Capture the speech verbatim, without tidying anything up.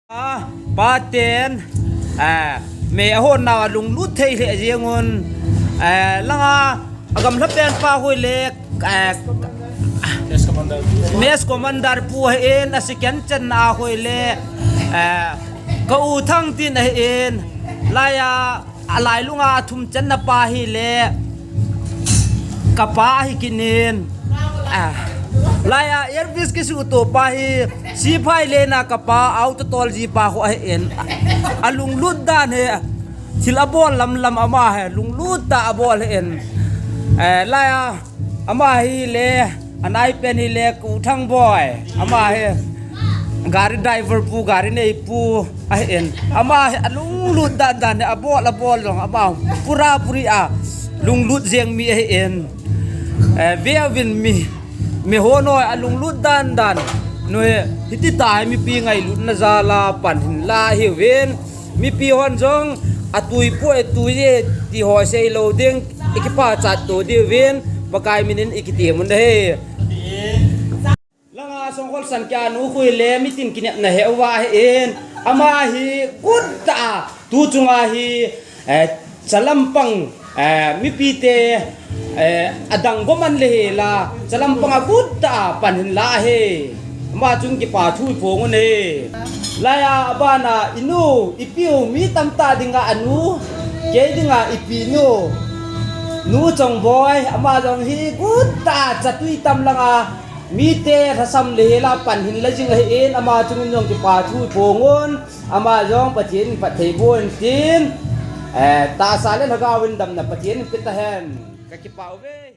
A, paten, a, mei ahon nau a lunglut thei lheh jeng un, a, langa, agamla pen pa hoi le, a, Mess Commander pu ahin, a second channa a hoi le, a, ka u Thangtin ahin, laiya, alailunga athum channa pa hi le, kapa ahi kinin. A, laiya, Elvis kisuto pa hi, sipai lena kapa, auto tolji pa ho ahin. Alunglut dan hi, thil abol lamlam ama hi, lunglut tah a abol ahin. E, laiya, ama hi le, anai pen hi le, Ku Thangboi. Ama hi, gari driver pu, gari nei pu, ahin. Ama hi, alunglut dan dan hi, abol, abol jong, ama, pura puri a, lunglut jeng mi ahin. E, veuvin mi, mi ho noi, alunglut dan dan. Noi, hiti tah hi mipi ngailutna jal a pan hinla hiuvin. Mipi hon jong, atui pu, atui e, ti ho sei lou ding, ikipachat to diuvin, Pakai minin ikiti mun ahi. Langa Songkhol Sangkia nu khu le mitin kinepna he uva ahin, ama hi gut tah a, tu chunga hi, eh, chalampang, eh, mipite, eh, adang goman le hela, chalampang agut tah a pan hinla ahi. Ama chung kipa thu iphong un ahi. Laiya abana inu, ipiu, mi tamtah dinga anu, kei dinga ipinu, Nu Chongboi, ama jong hi gut tah a chatui tam langa, mite lhasam le hela pan hinla jing ahin, ama chungin jong kipa thu iphong un, ama jong Pathen in phatthei boh in tin, eh, tahsa le lhagao in damna Pathen in pe tahen. Ka kipah uve.